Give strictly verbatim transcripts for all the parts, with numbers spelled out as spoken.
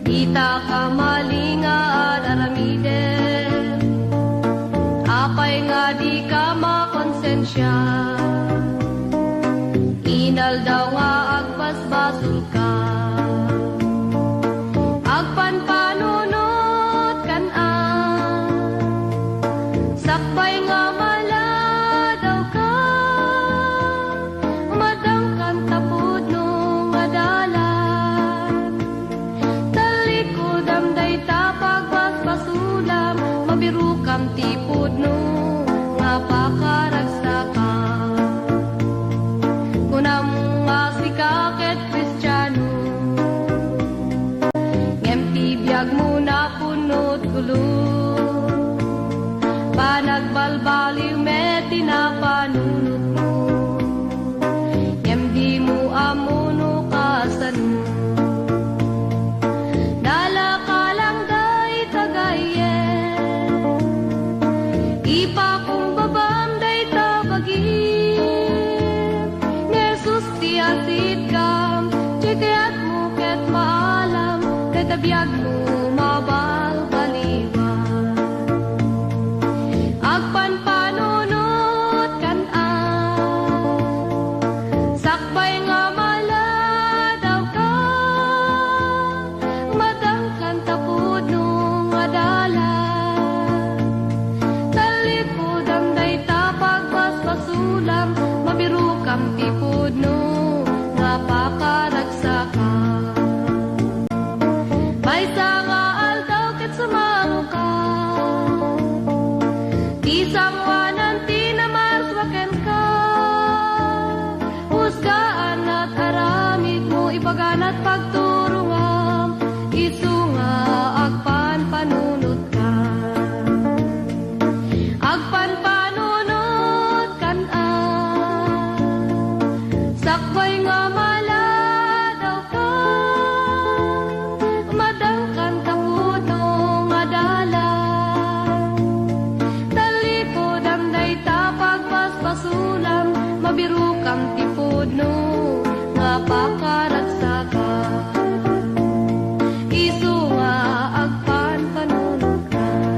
Ita ka malinga ad-aramidem, apay nga dika makonsensia? Inaldaw nga agbasbasolka, agpanpanunotkan a, sakbay nga maladawka, madangkan ta pudno nga dalan. Tallikodam dayta pagbasbasolam, mabirokam ti pudno nga pakaragsakam. Kunam nga sika ket Kristiano, ngem ti biagmo napunot gulo. Panagbalbaliw met ti napanunotmo, ngem dimo ammo no kasano. Dala ka lang dayta gayyem, ipakumbabam dayta bagim. Ni Jesus ti asitkam, ti kayatmo ket maalam, dayta biagmo mabalbaliwan. Agpanpanunotkan a, sakbay nga maladawka, madangkan ta pudno nga dalan. Tallikodam dayta pagbasbasolam, mabirokam ti pudno nga pakaragsakam. Maysa nga aldaw ket sumaroka, ti sangoanan ti namarsua kenka. Husgaan at aramidmo, ipaganat pagturongam, isu nga agpanpanunotka. Agpanpanunotkan a, sakbay nga maladawka, madangkan ta pudno nga dalan. Tallikodam dayta pagbasbasolam, mabirokam ti pudno nga pakaragsakam. Isu nga agpanpanunotkan.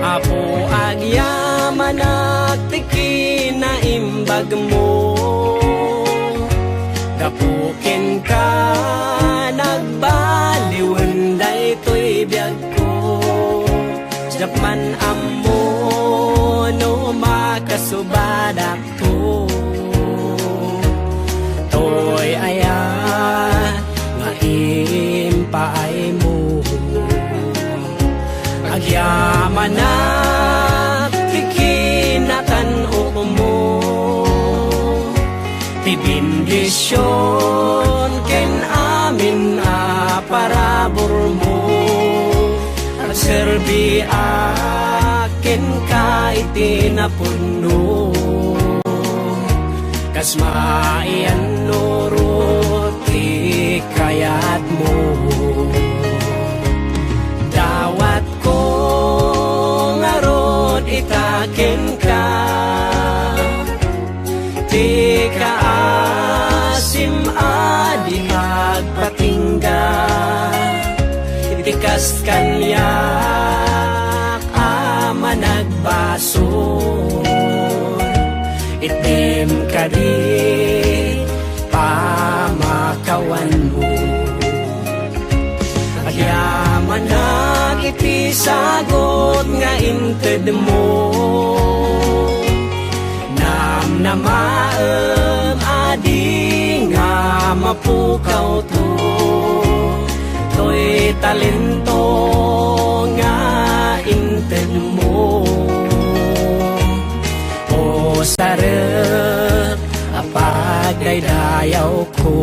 Apo, agyamanak ti kinaimbagmo. Gapu kenka, nagbaliwen daytoy biagko. Diak man ammo no makasubadak to. Toy aya nga impaaymo? Agyamanak ti kinatan-okmo. Ti bendision ken amin a paraburmo. Agserbiak kenka iti napudno, kas maiyannurot ti kayatmo. Dawatko ngarud ita kenka, ti kaasim a di agpatingga, iti kas kaniak a managbasol, itim kadi pamakawanmo. Agyamanak iti sagut nga intedmo. Namnamaem a di nga mapukawto toy talento nga intedmo. Usarek a pagdaydayawko.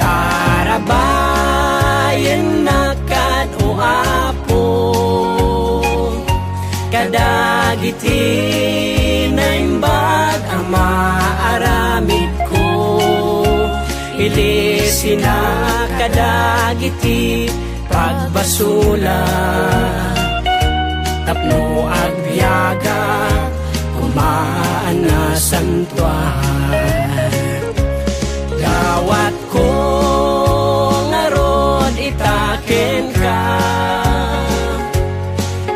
Tarabayennak kad, O Apo, kadagiti naimbag a Ti sina kadagiti pagbasula tapno agbiaga koma a nasantuan. Dawatko ngarud ita kenka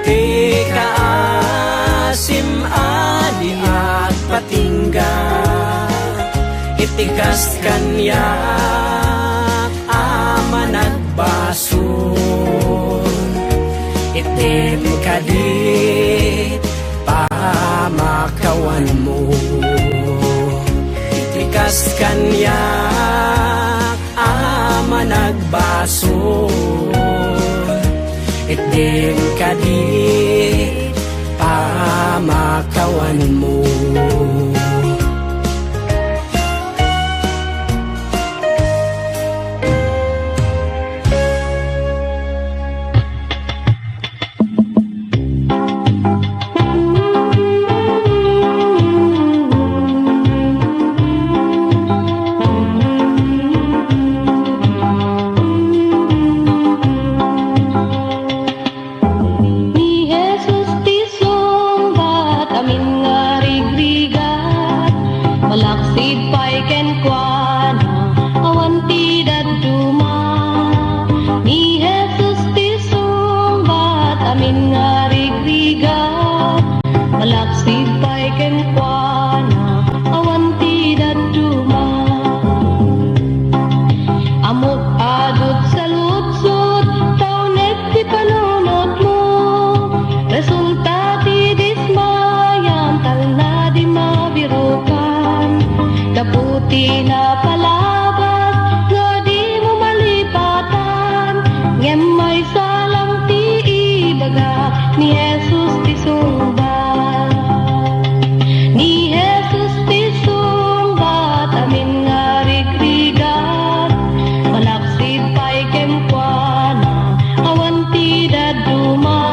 ti kaasim a di agpatingga iti kas kaniak a managbasol. Itdim kadi pamakawanmo iti kas kaniak a managbasol. Itdim kadi pamakawanmo. Ni Jesus ti sungbat amin nga rigrigat, malaksid pay kenkuana, awan ti dadduma. Ni Jesus ti sungbat amin nga rigrigat, malaksid pay kenkuana, awan ti dadduma. Ammok a dutsaludsod, taunek ti panunotmo. Resulta ti dismayam, talna di mabirukan. Gapu ti napalabas, nga dimo malipatan. Ngem maysa lang ti ibagak, ni Jesus ti sungbat. Ni Jesus ti sungbat amin nga rigrigat, malaksid pay kenkuana, awan ti dadduma.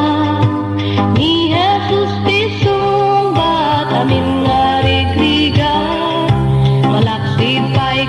Ni Jesus ti sungbat amin nga rigrigat, malaksid pay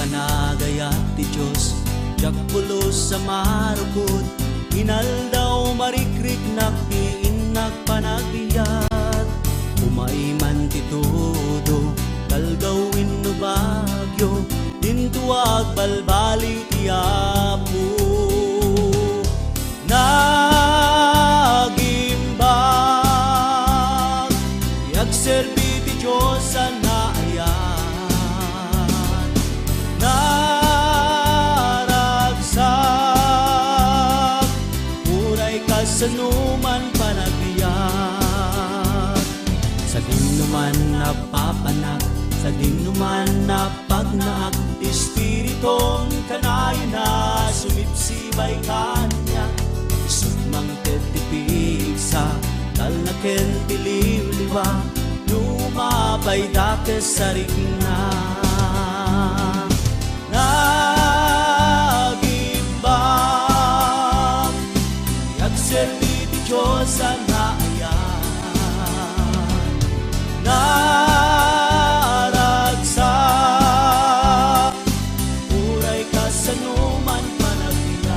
Panagayat ti Dios, diak pulos a marukod, inaldaw marikriknak ti innak panagbiag. Umay man ti tudo, kalgaw wenno bagyo, dinto agbalbali ti Apo. Nagimbag ti agserbi ti Dios a naayat. Naragsak, uray kasano man panagbiag. Sadinoman a papanak, sadinoman a pagnaak, ti Espiritum kanayon a sumibsibay kaniak. Isut' mangted ti pigsa, talna ken ti liwliwa, no mapay dakes a rikna. Nagimbag ti agserbi ti Dios a naayat. Naragsak, uray kasano man panagbiag.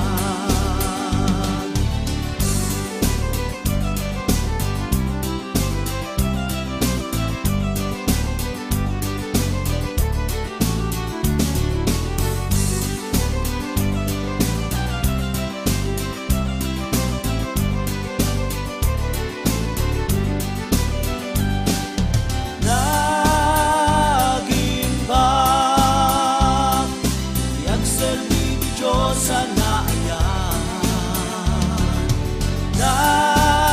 Nagimbag ti agserbi ti Dios a naayat. Naragsak,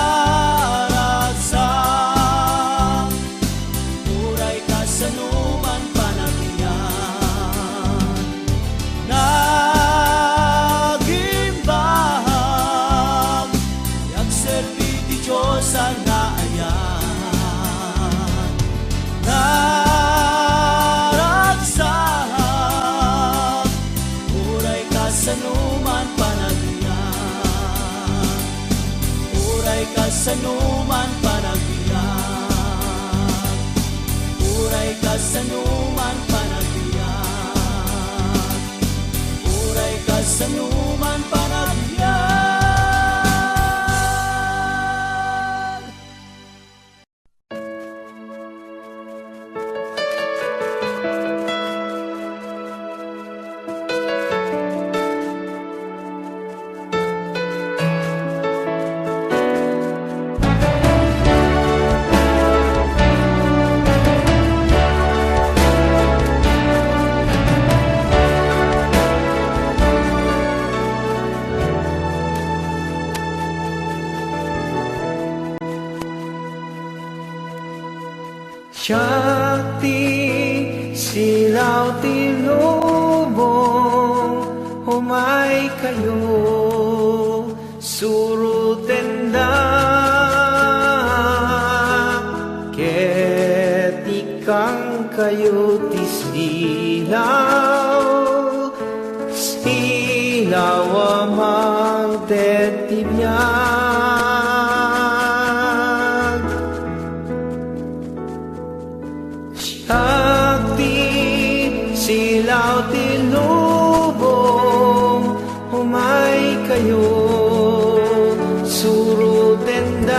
uray kasano man panagbiag. Nagimbag ti agserbi ti Dios a naayat. Naragsak, uray kasano man panagbiag. Uray kasano man panagbiag. Uray kasano man panagbiag. Uray kasano man panagbiag. Siak ti silaw ti lubong, umaykayo, surotendak, ket ikkangkayo ti silaw, silaw a mangted ti biag. Siak ti silaw ti lubong, umaykayo, surotendak,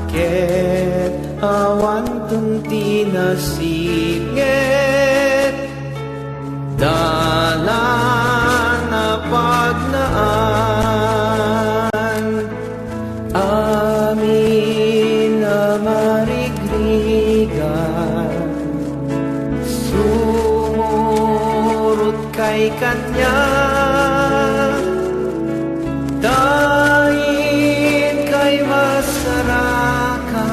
ket awanton ti nasipnget. Dalan a pagnaan, amin a marigrigan, sumurotkay kaniak, ta inkay masarakan.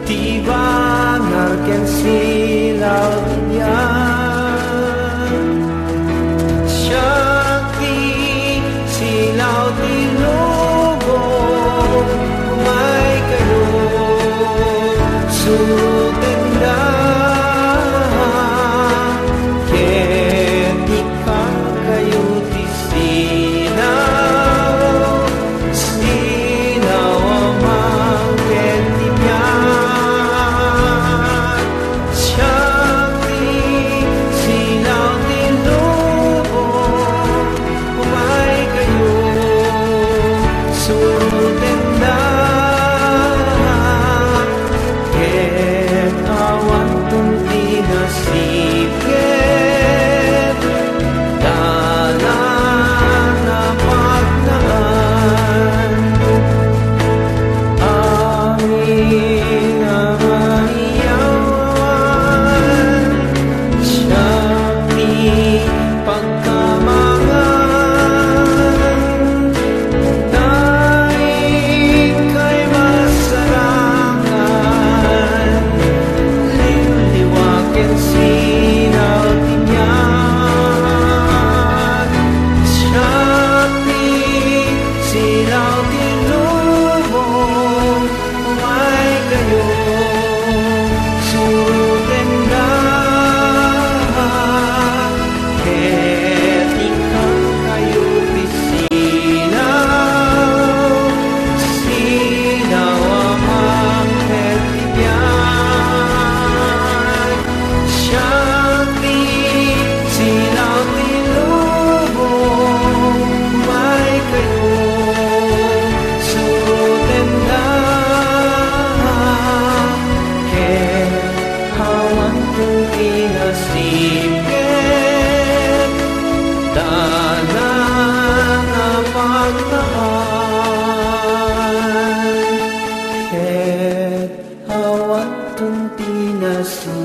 Ti banag ken silaw ti biag. Siak ti silaw ti lubong, umaykayo, surotendak, ket ikkangkayo ti silaw, silaw a mangted ti biag. Siak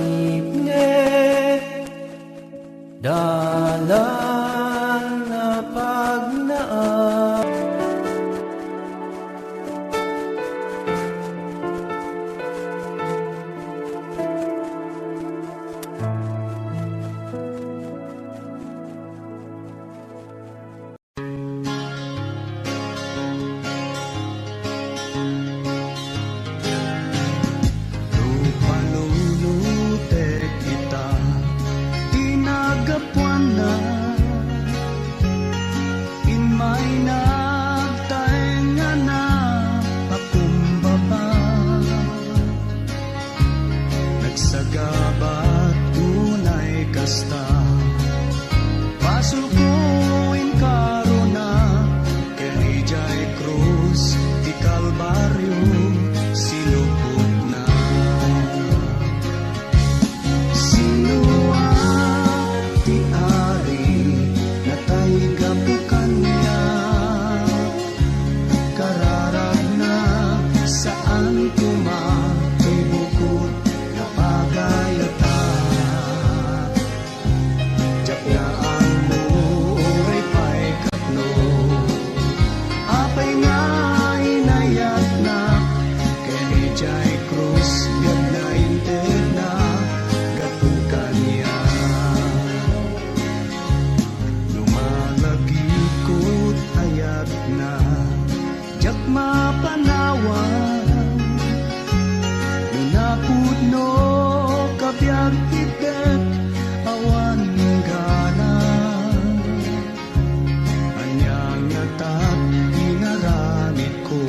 Ibne, dalan a pagnaam. No palunutek ita ti naggapuanna, immay nagtaengngana a kumbaba. Nagsagabat unay kasta. Basolko inkarona ken idiay krus ti Kalbario sinupotna. Sinoak ti Ari, natay gapu kaniak. Kararagna, saan koma toy bukod nga pagayatak. Diak naammo uray pay katno. Apay nga inayatnak ken idiay krus, biag nga intedna gapu kaniak. No malagipko ti ayatna, diak mapanawan. No napudno ka biag ti dek, awan gana. Ania ngatak inaramidko?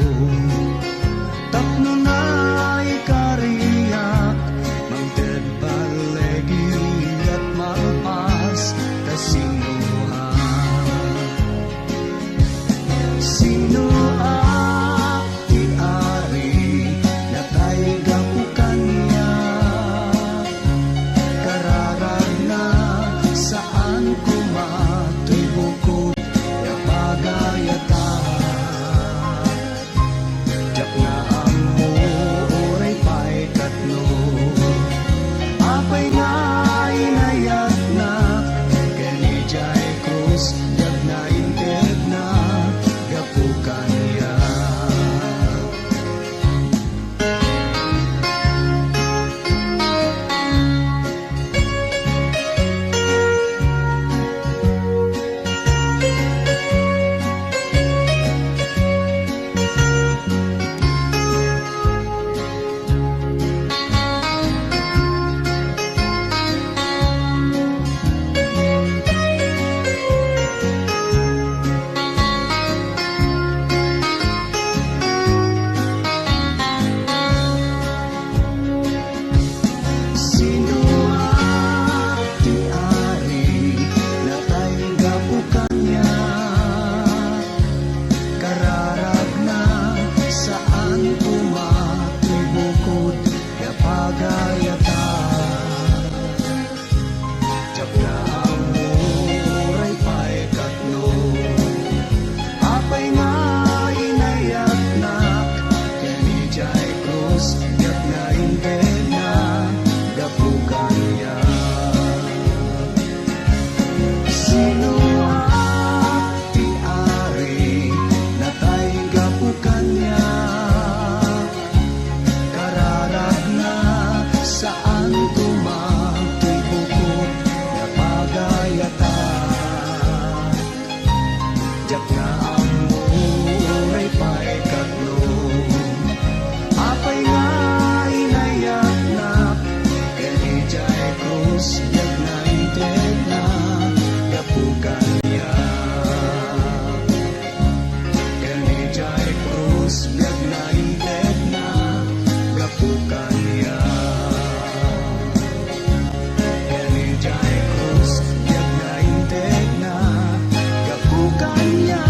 Tapno naikariak, mangted balleg iyat malpas ta sinoak. Sinoak ti Ari, natay gapu kaniak. Kararagna, saan koma toy bukod nga pagayatak. Diak naammo uray pay katno. Apay nga inayatnak ken idiay krus, diak naintedna gapu kaniak. Sinoak ti Ari, natay gapu kaniak. Kararagna, saan koma toy bukod nga pagayatak. Diak naammo uray pay katno. Apay nga inayatnak ken idiay krus, diak naintedna gapu kaniak. Sinoak ti Ari, natay gapu kaniak. Kararagna, saan koma toy bukod nga pagayatak. Diak naammo uray pay katno. Apay nga inayatnak ken idiay krus, diak naintedna gapu kaniak. Ken idiay krus, biag naintedna gapu kaniak. Ken idiay krus, biag naintedna gapu kaniak.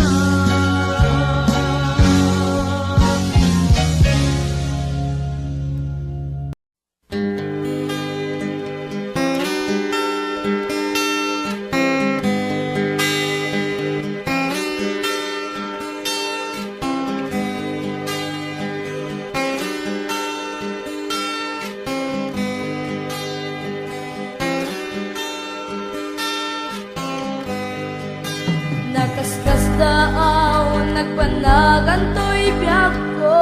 Nagantoy biagko,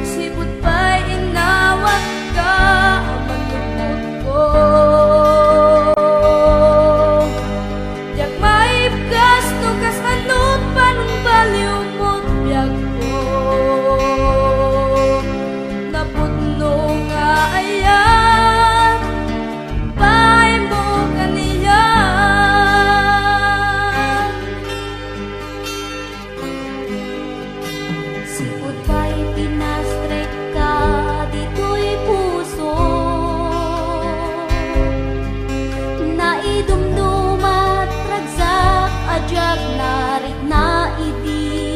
sipud pay innawatka a manlukotko. Diak maibkas no kasano panungbaliwmot biagko. Napudno nga ayat, baenmo kaniak. Sipud pay pinastrekka ditoy puso, naidumdumat ragsak a diak narikna idi.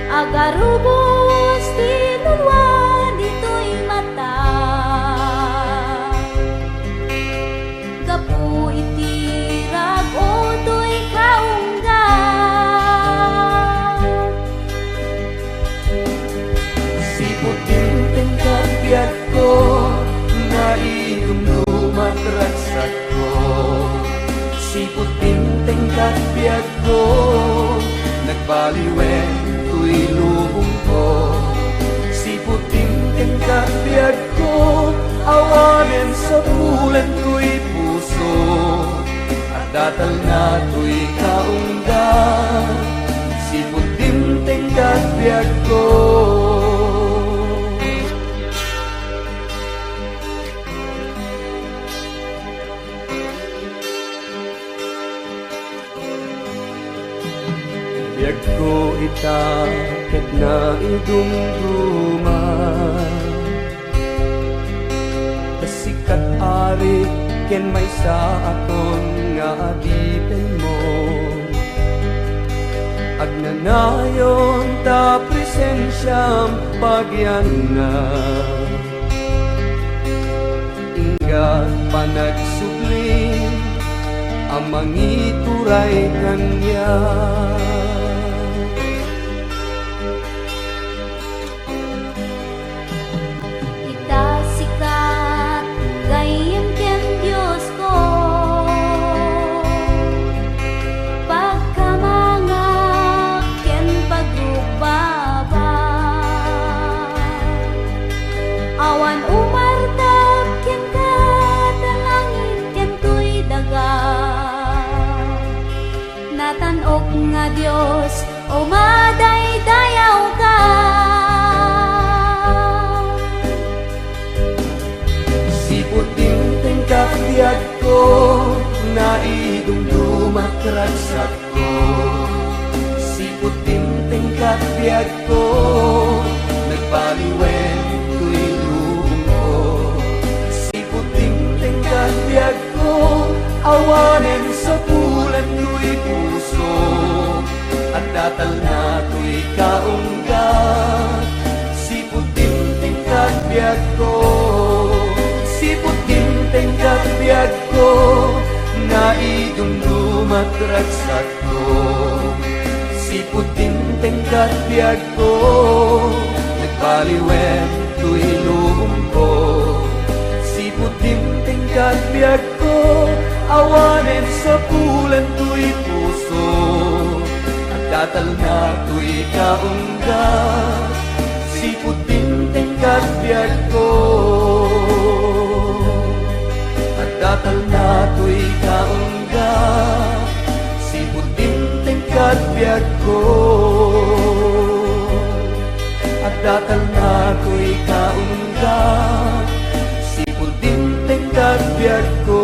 Agarubos ti nalua ditoy mata. Gapu iti rag-o toy kaungga. Sipud dimtengka biagko, naidumdumat ragsakko. Sipud dimtengka biagko, nagbaliwen toy lubongko. Sipud dimtengka biagko, awanen sapulen toy puso. Adda talna toy kaungga, sipud dimtengka biagko. Biagko ita ket naidumduma. Ta sika, Ari, ken maysa a ton nga adipenmo. Agnanayon ta presensiam pagianna. Inggak panagsubli a mangituray kaniak. Ita sika, gayyem ken Diosko, pagkamangak ken pagrukbabak. Awan umartak kenka ta langit ken toy daga. Natan-ok nga Dios, umadaydayawka. Sipud dimtengka biagko, naidumduma ragsakko. Sipud dimtengka biagko, nagbaliwen toy lubongko. Sipud dimtengka biagko, awanen sapulen toy puso. Adda talna toy kaungga, sipud dimtengka biagko. Sipud dimtengka biagko, naidumduma ragsakko. Sipud dimtengka biagko, nagbaliwen toy lubongko. Sipud dimtengka biagko, awanen sapulen toy puso. Adda talna toy kaungga, sipud dimtengka biagko. Adda talna toy kaungga, sipud dimtengka biagko. Adda talna toy kaungga, sipud dimtengka biagko.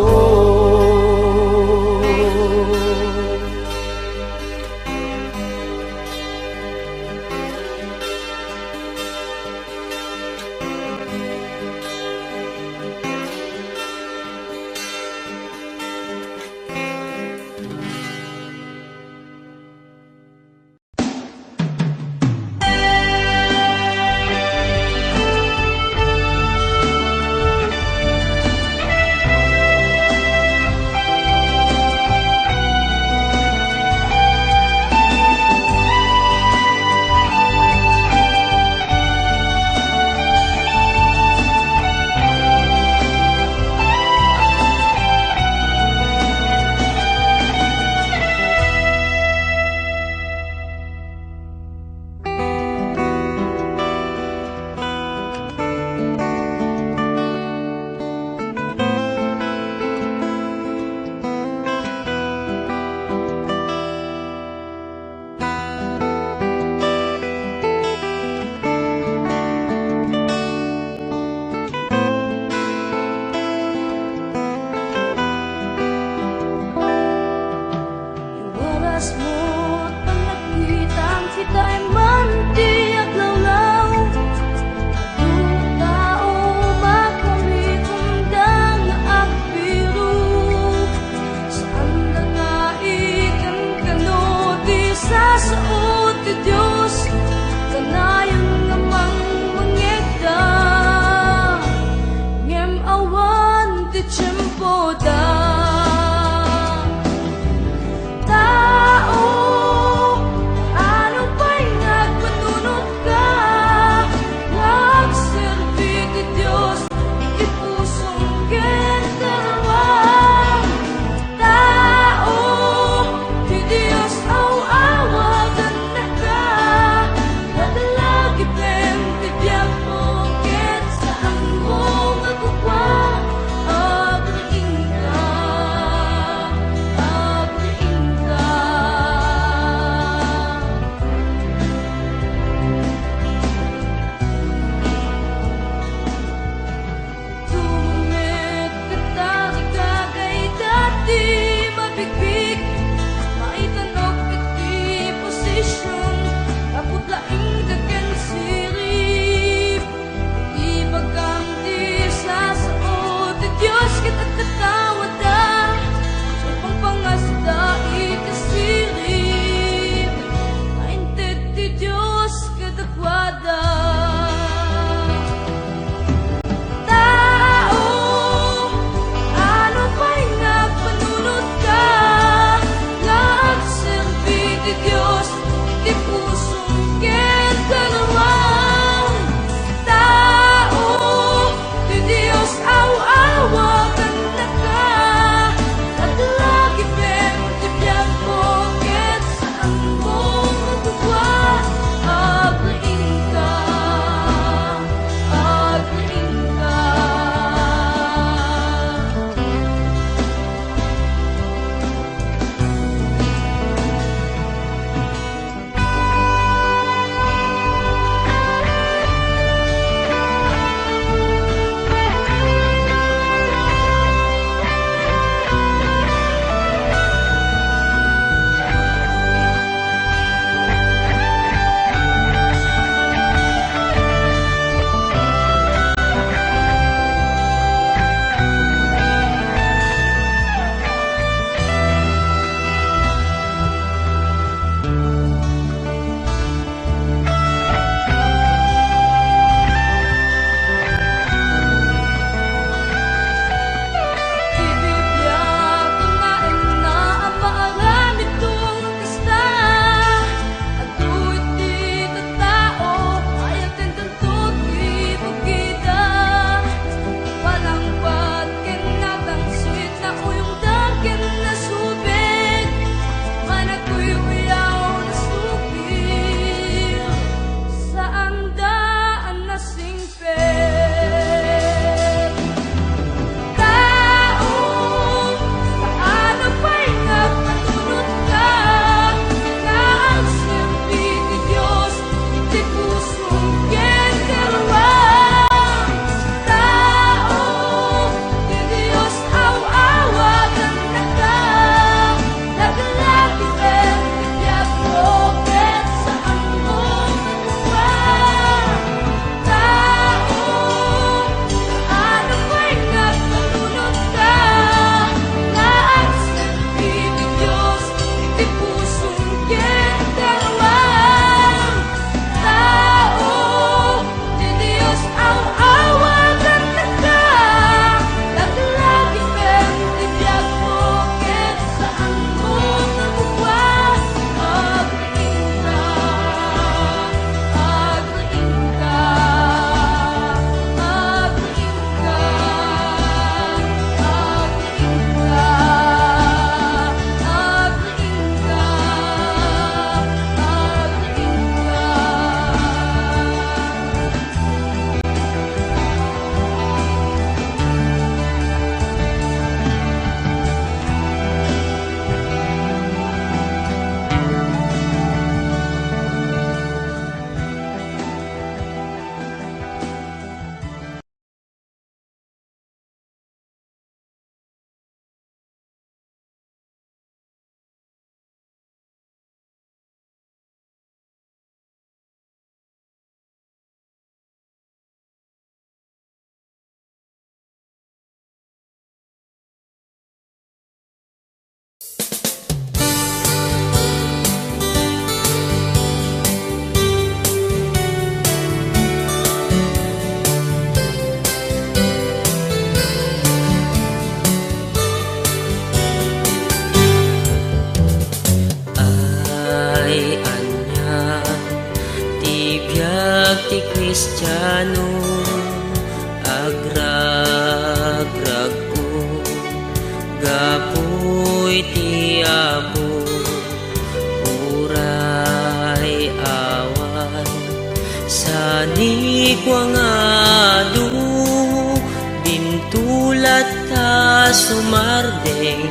sumardeng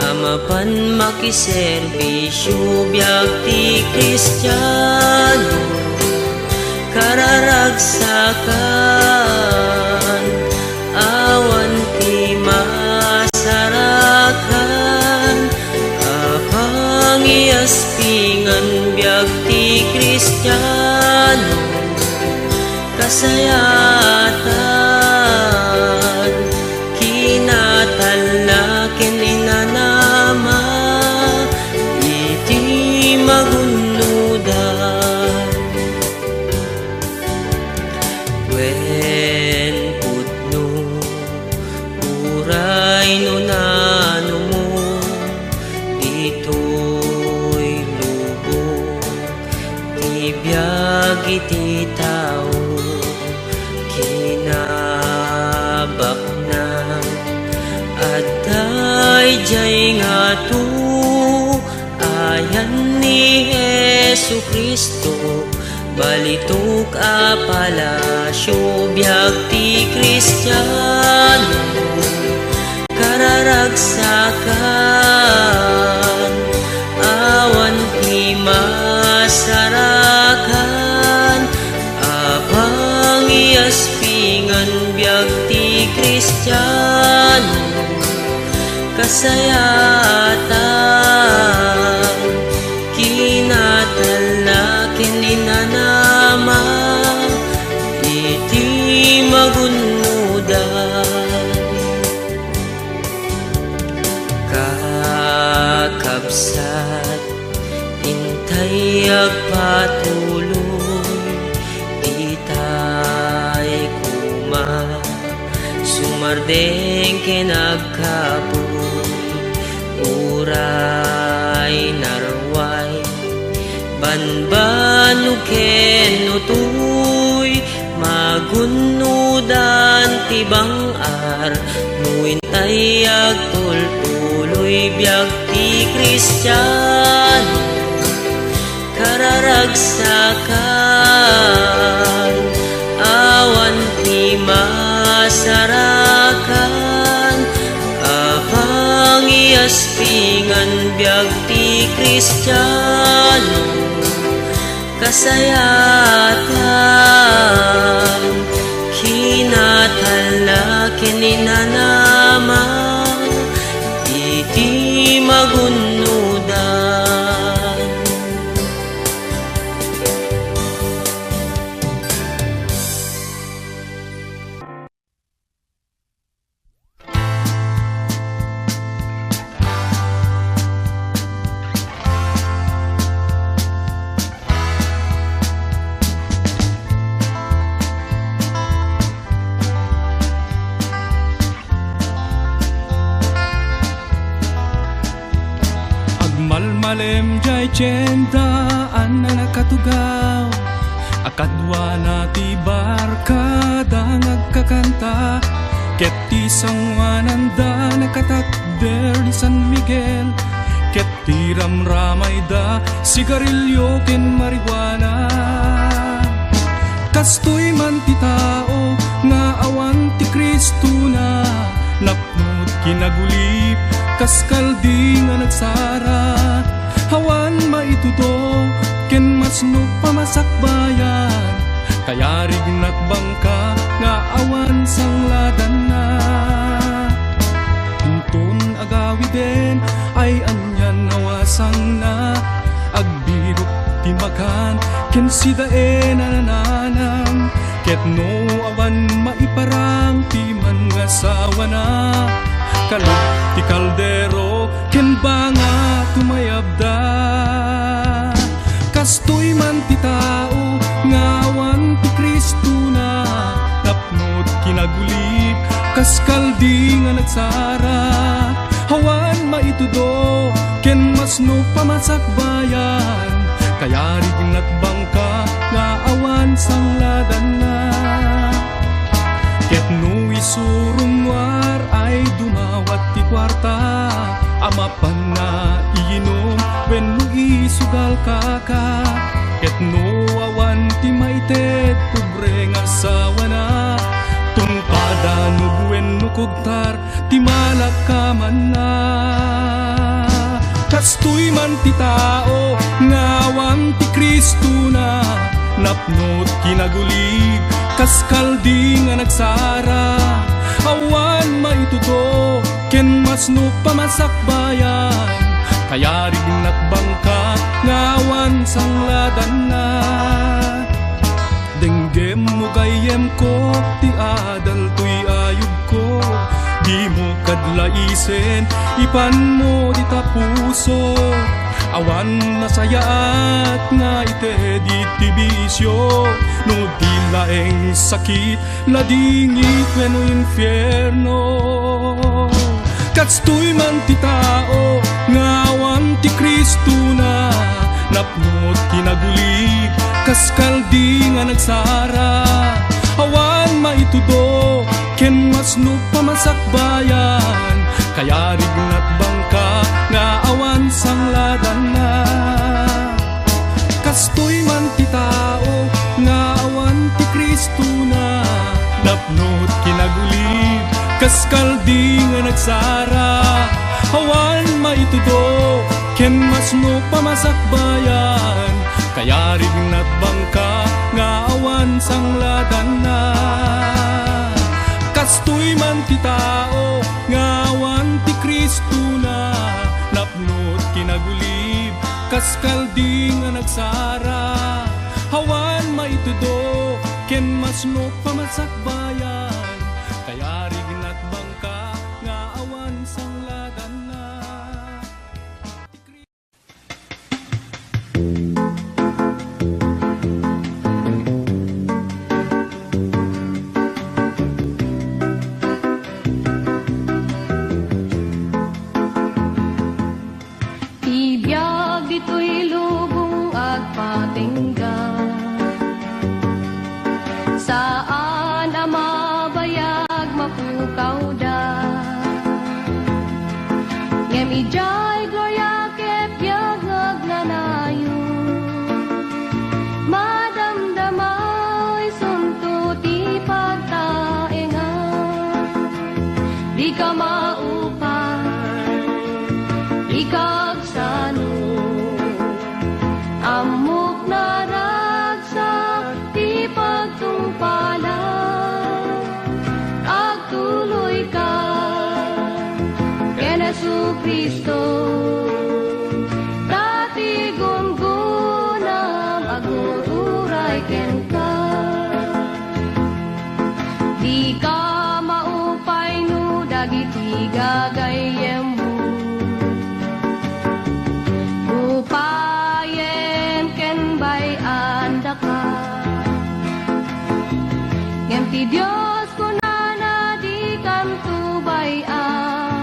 a mapan makiserbisio biag ti Kristiano. Kararagsakan, awan ti masarakan a pangiyaspingan biag ti Kristiano. Kasayaatan, kinatalla ken inanama iti magunnodan. Wen pudno, uray no nano mo, ditoy lubong ti biag iti tao. Kinabaknang adda idiay ngato, ayan ni Jesu-Cristo, balitok a palasio, biag ti Kristiano. Kararagsakan, awan ti masarakan a pangiyaspingan biag ti Kristiano. Kasayaatan, kinatalla ken inanama iti magunnodan. Kakabsat, intay agpatuloy, itay koma sumardeng ken agkapuy, uray naruay, banbannog ken utoy, magunnodan ti bang-ar, no intay agtultuloy biag ti Kristiano. Kararagsakan, awan ti masarakan a pangiyaspingan biag ti Kristiano. Kasayaatan, kinatalla ken inanama iti magunnodan. Agmalmalem jay tienda a nakatugaw, a kaduana ti barkada nga agkakanta, ket ti sangoananda nakatakder ni San Miguel, ket ti ramramayda, sigarilio ken marijuana. Kastoy man ti tao nga awan ti Kristona, napno ti kinagulip, kas kaldi nga nagsara. Awan maitudo ken masnop a masakbayan, kayarignak bangka nga awan sangladanna. Inton agawiden ay anian a wasangna, agbirok ti makan ken sidaen a nananam, ket no awan maiparang ti mangasawana, kalub ti kaldero ken banga tumayabda. Kastoy man ti tao nga awan ti Kristona, napno ti kinagulip, kas kaldi nga nagsara. Awan maitudo ken masnop a masakbayan, kayarignak bangka nga awan sangladanna. Ket no isu rummuar ay dumawat ti kuarta a mapanna iyinom wenno isugal kaka, ket no awan ti maited pobre nga asawana, tungpada no wenno Pugtar ti malakamanna. Kastoy man ti tao nga awan ti Kristona, napno ti kinagulib, kas kaldi nga nagsara. Awan maitudo ken masno pamasakbayan, kayarig natbangka nga awan sangladanna. Denggem mo gayyemko ti adal toy ayubko, dimo kad laisen, ipanmo dita puso. Awan nasayaat nga ited iti bisio, no di laeng sakit, ladingit wenno infierno. Kastoy man ti tao nga awan ti Kristona, napno ti kinagulib, kas kaldi nga nagsara. Awan maitudo ken masno pamasakbayan, kayarig natbangka nga awan sangladanna. Kastoy man ti tao nga awan ti Kristona, napno ti kinagulib, kas kaldi nga nagsara. Awan maitudo ken masno pamasakbayan, kayarig natbangka nga awan sangladanna. Kastoy man ti tao nga awan ti Kristona, napno ti kinagulib, kas kaldi nga nagsara. Awan maitudo ken masno pamasakbayan, kayarig natbangka nga awan sangladanna. Ti biag ditoy lubong agpatingga, saan a mabayag mapukawda. Ngem idiay gloria ket biag nga agnanayon, madamdama isunto ti pagtaengan. Dika maupay, ikag sano, ammok naragsak ti pagtungpalam. Agtuloyka ken Jesu-Cristo, ta ti gunggonam agur-uray kenka. Dika maupay no dagiti gagayyemmo. Upayem ken bay-andaka. Ngem ti Dios kunana, dikanto bay-an.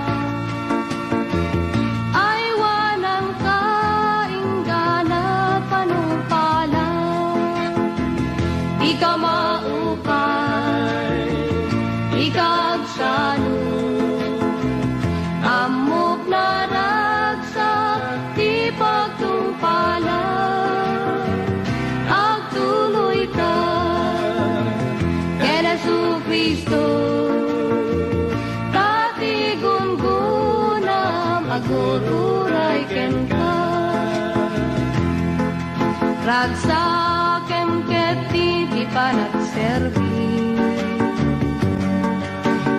Aywananka inggana panungpalam. Ika maupay, ika agsano, ammok naragsak ti pagtungpalam. Agtuloyka ken Jesu-Cristo, ta ti gunggonam agur-uray kenka. Ragsakem ketdi ti panagserbi,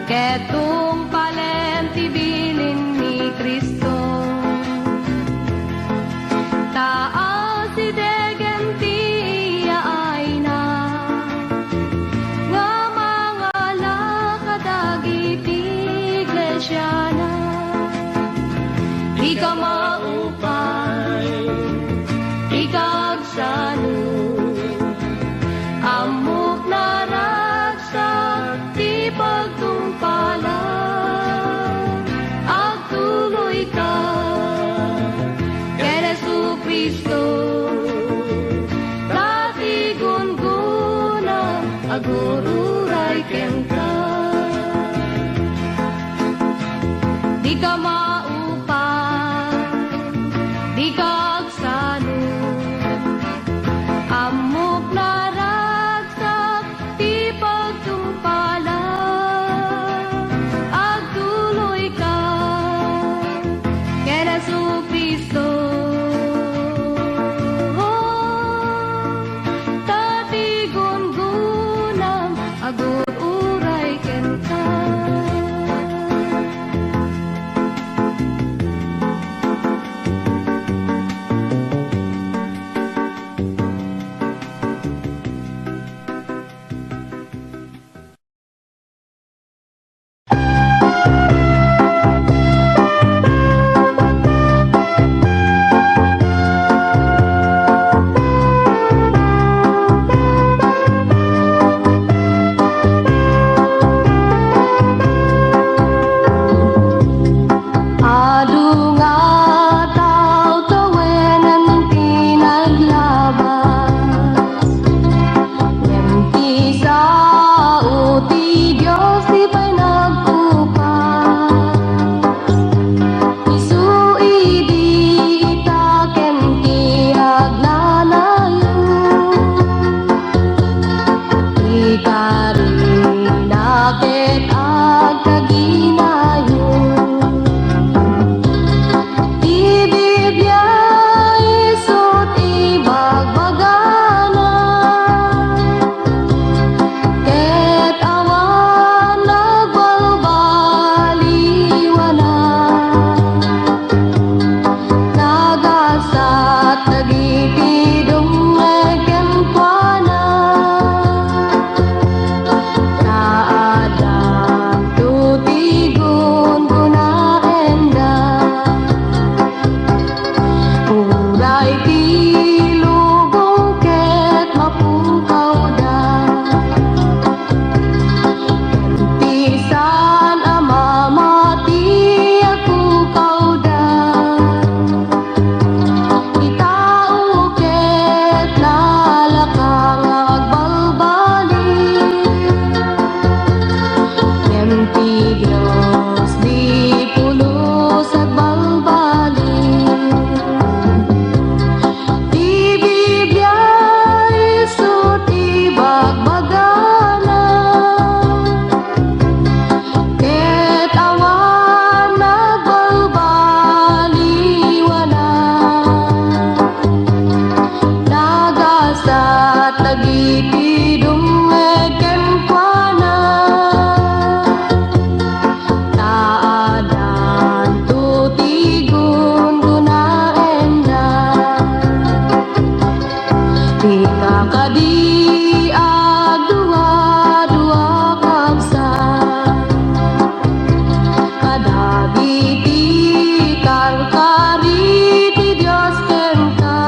ket tungpalem ti bilin ni Cristo. Ta asidegem ti yaayna nga mangala kadagiti iglesiana. Ika maupay, ika agsano, ammok naragsak ti pagtungpala. Ket agkaginayo, ti Biblia isu ti bagbagana, ket awan nagbalbaliwana. Nagasat dagiti dumngeg kenkuana. Ta addanto ti gungunaenda. Uray ti lubong ket mapukawda. Ken ti saan a mamati a pukawda. Ti tao ket nalaka nga agbalbaliw. Ngem ti Dios di pulos agbalbaliw. Ti Biblia isu ti bagbagana, ket awan nagbalbaliwana. Nagasat dagiti dumngeg kenkuana. Ta addanto ti gungunaenda. Dika kadi agduadua, kabsat, kadagiti karkari ti Dios kenka.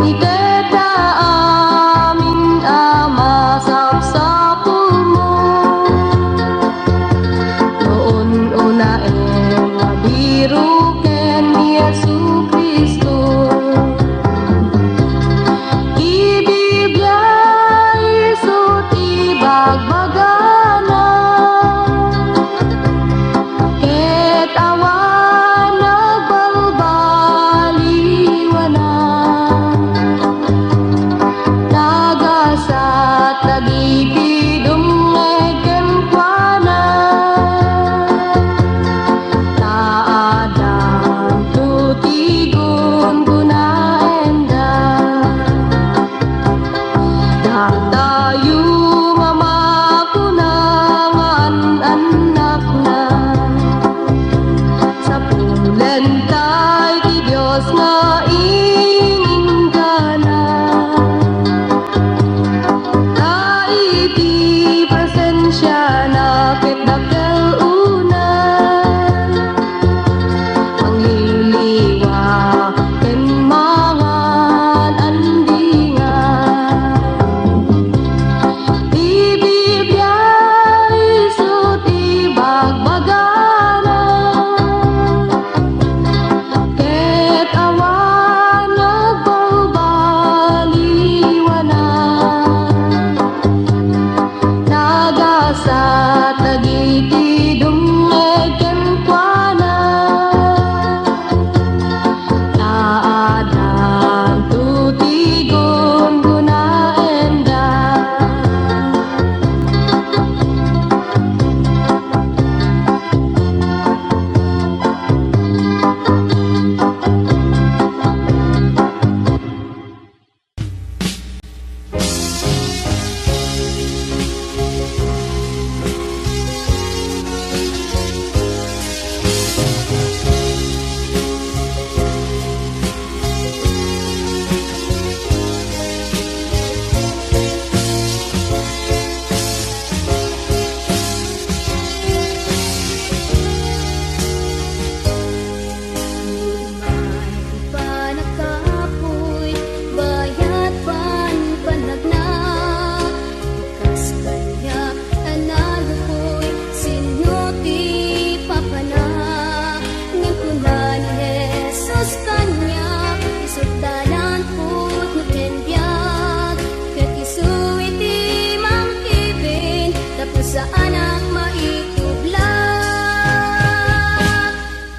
Itedda amin a masapsapulmo. No un-unaen nga biroken ni Jesu-Cristo. Ti Biblia isu ti bagbagana. Ket awan nagbalbaliwana. Nagasat dagiti dumngeg kenkuana. Ta addanto ti gungunaenda. Datayo nga makuna nga an-annakna, sapulenta iti Dios nga ininggana. Ta iti presensiana ket dakkel unay mangliliwa ken mangan-andingan. Ti Biblia isu ti bagbagana, ket awan nagbalbaliwana. Nagasat dagiti dumngeg kenkuana. Ta addanto ti gungunaenda. Umay ti panagkapuy, bayat pan panagna, kas kaniak a nalukoy, sinno ti papana? Ngem kuna ni Jesus kaniak, isu't dalan, pudno ken biag, ket isu iti mangkibin, tapno saanak maitubla.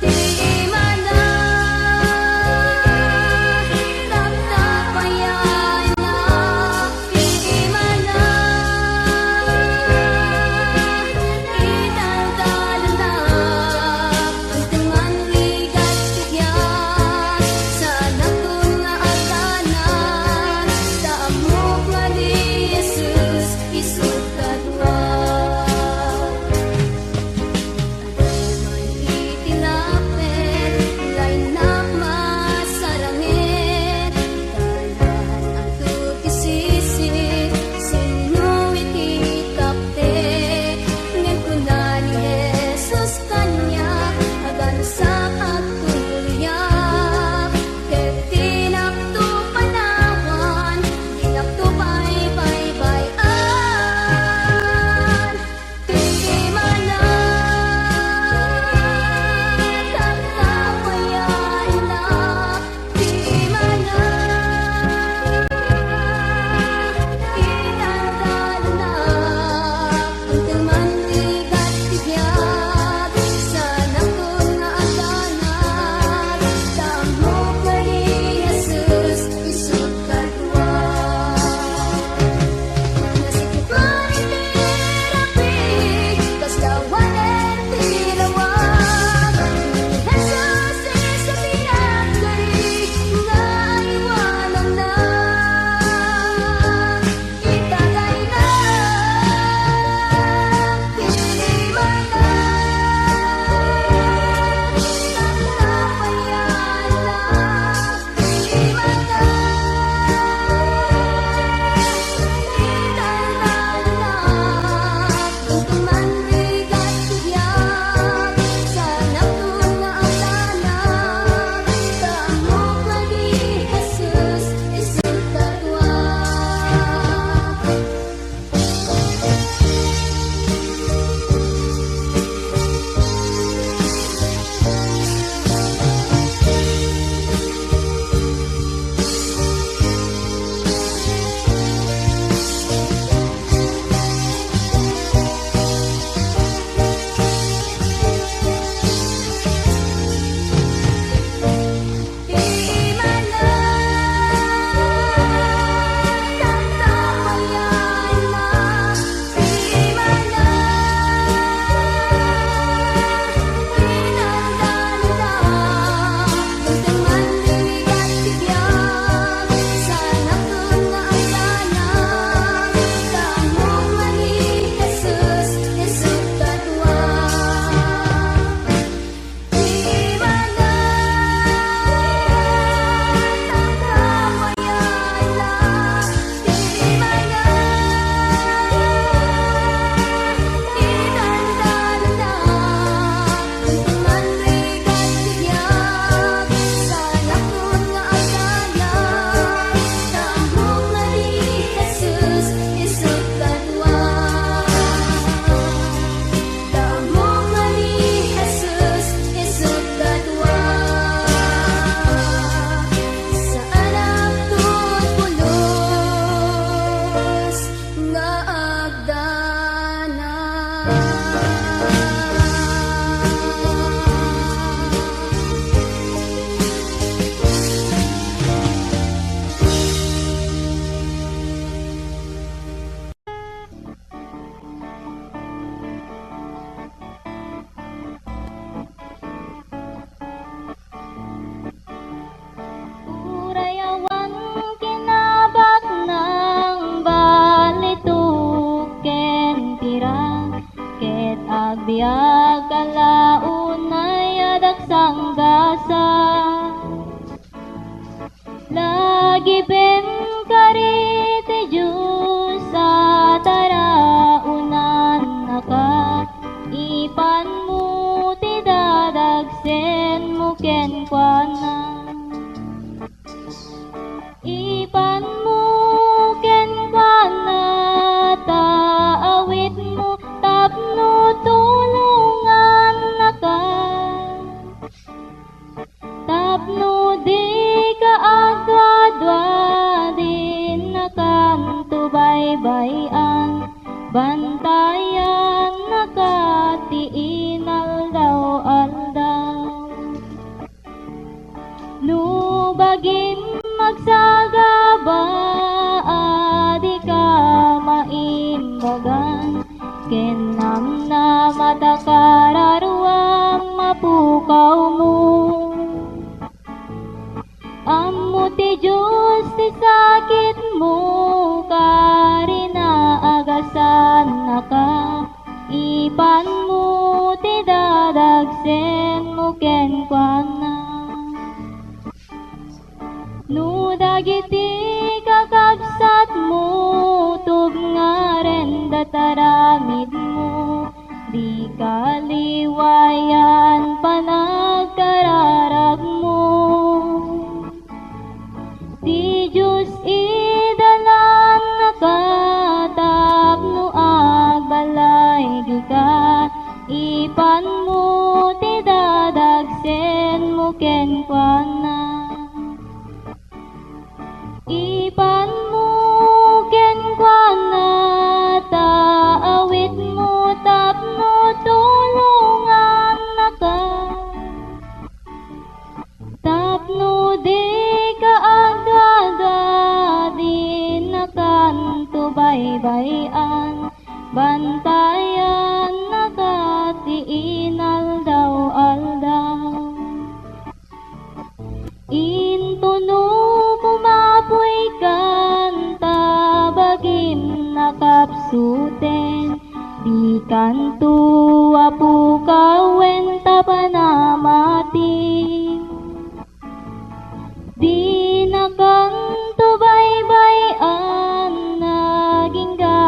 Ti imana, tapno payanak. Ti imana, Biag a la unay a dagsanggasat. Lagipem kari ti Dios a taraonannaka, ipanmo ti dadagsenmo kenkuana. Ipanmo kenkuana ta awitmo tapno tulongannaka. Tapno dika agduadua, dinakanto baybay-an, bantayannaka ti inaldaw-aldaw. No bagim magsagaba a dika maimbagan, ken namnama ta kararuam a pukawmo. Ammo ti Dios ti sakitmo, kari naagasannaka, ipanmo ti dadagsenmo kenkuana. No dagiti kakabsatmo, tubngarenda ti aramidmo, dika liwayan panagkararagmo. Ti Dios idalannaka tapno agbalayka, ipanmo ti dadagsenmo kenkuana. Ipanmo kenkuana ta awitmo tapno tulongannaka. Tapno dika agduadua, dinakanto baybay-an, bantayannaka ti inaldaw-aldaw. Intono koma puykan ta bagim nakapsuten, dikanto a pukawen ta panamati. Dinakanto baybay-an, agingga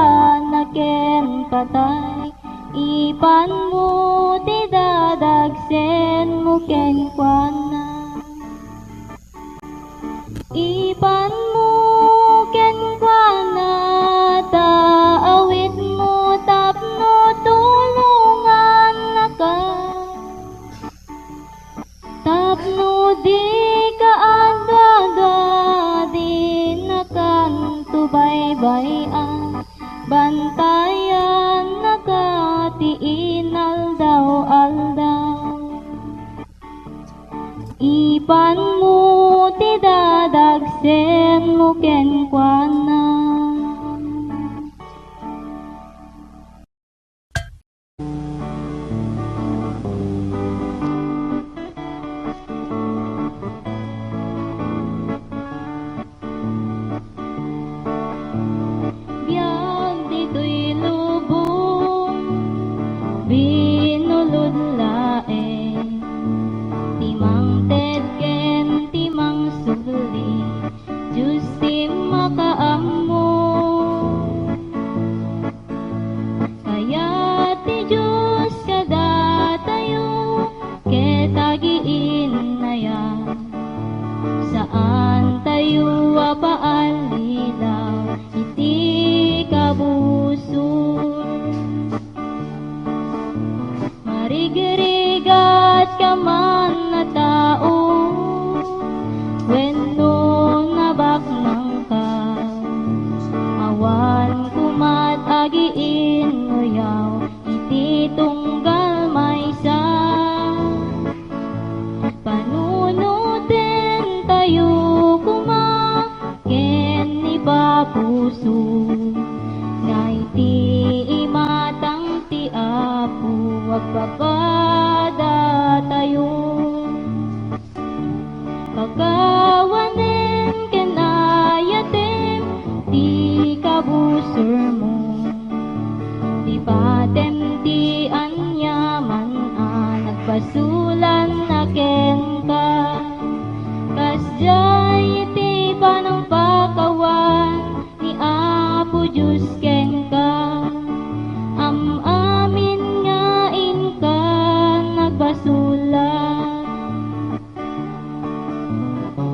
ken patay, ipanmo ti dadagsenmo kenkuana. Ipanmo kenkuana ta awitmo tapno tulongannaka. Tapno dika agduadua, dinakanto baybay-an, bantayannaka ti inaldaw-aldaw. Ipanmo ti dadagsenmo kenkuana. Biag ditoy lubong, binulod laeng ti mangted ken ti mangsubli, Dios ti makaammo. Kayat ti Dios kadatayo ket agiinnayat. Saantayo a paallilaw iti kabusor. Marigrigat ka man a tao, wenno nabaknang ka. Awan komat agiinnuyaw iti tunggal maysa. Panunoten tayo koma ken ipapuso nga iti imatang ti Apo agpapada tayo. Pakawanen ken ayatem ti kabusormo. Lipatem ti ania Basulanna kenka, kasdiay ti panangpakawan ni Apo Dios kenka. Am-amin nga inka nagbasulan.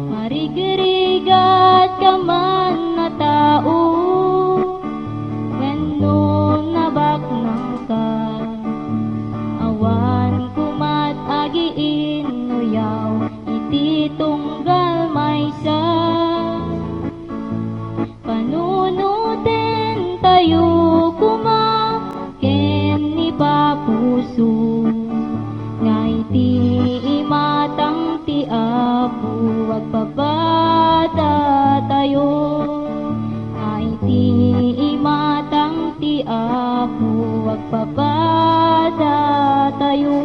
Marigrigat ka man a tao, wenno nabaknang ka. Awan komat agiinnuyaw iti tunggal maysa. Panunoten tayo koma ken ni papuso, nga iti imatang ti Apo agpapada tayo, nga iti imatang ti Apo agpapada tayo.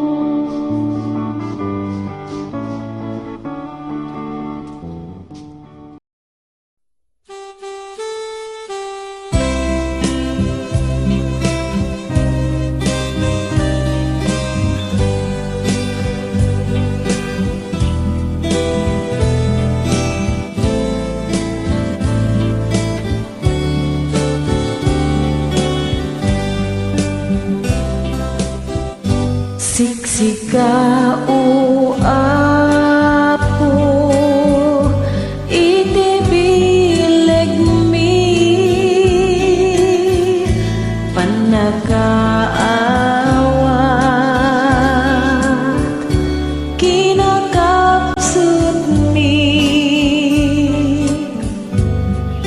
Siksika, O Apo, iti bilegmi, pannakaawat, kinakapsutmi,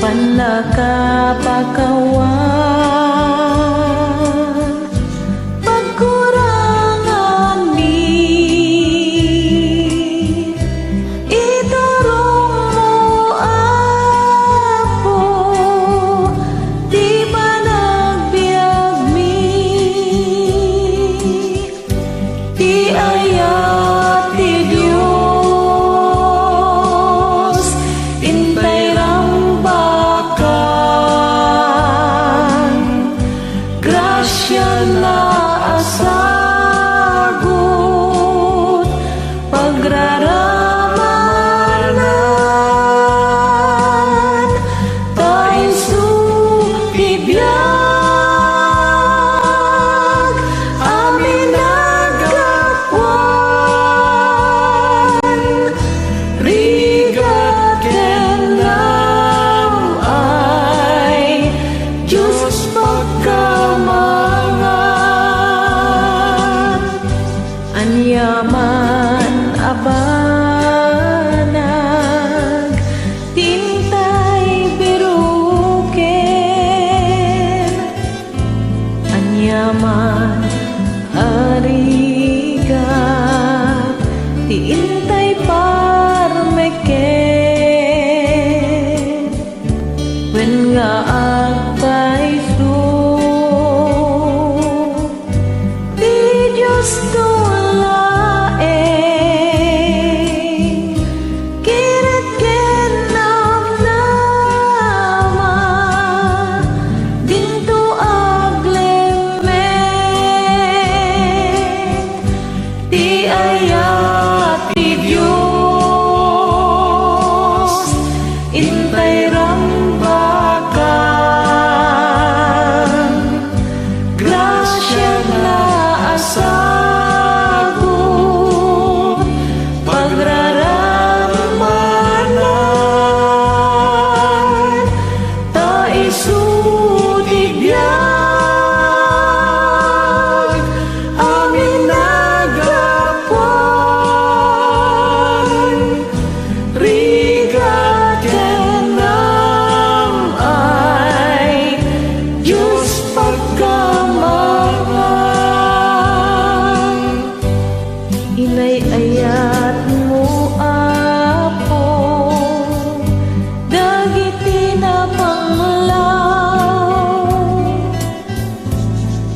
pannakapakawan, pagkuranganmi. Iturongmo, Apo, ti panagbiagmi. Ti ayat ti Dios, intay rambakan, grasiana a sagut, pagraramanan, ta isu ti biag a minagapuan, rigat ken nam-ay, Dios pagkamangan. Aniaman a banag ti intay biruken, aniaman a rigat ti intay parmeken, wen nga agpayso ti Diosto laeng. Kired ken namnama, dinto aglemmek. Ti ayat ti Dios, intay rambakan, grasiana a sagut, pagraramanan, ta isu ti biag a minagapuan, rigat ken nam-ay, Dios pagkamangan. Inay-ayatmo, Apo, dagiti napanglaw,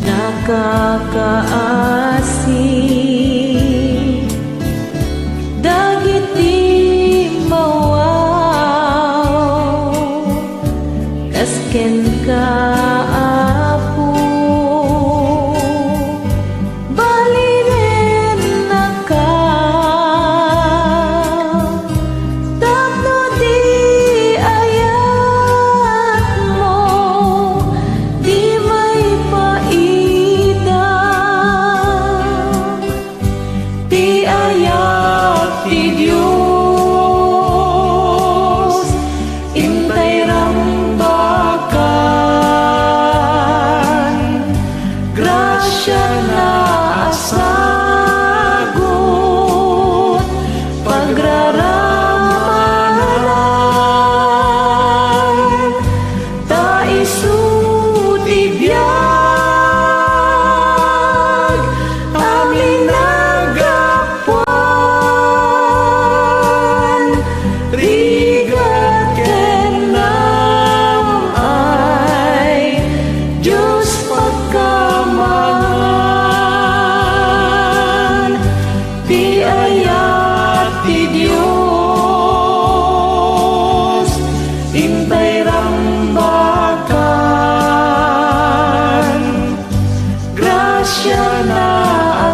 nakakaasi dagiti mawaw, kas kenka, Apo, balinen a Grasiana a sagut, pagraramanak, ta isu ti biag a minagapuan. Rigat ken naam ay Dios pagkamangan, ti ayat ti Dios intay rambakan. Grasiana a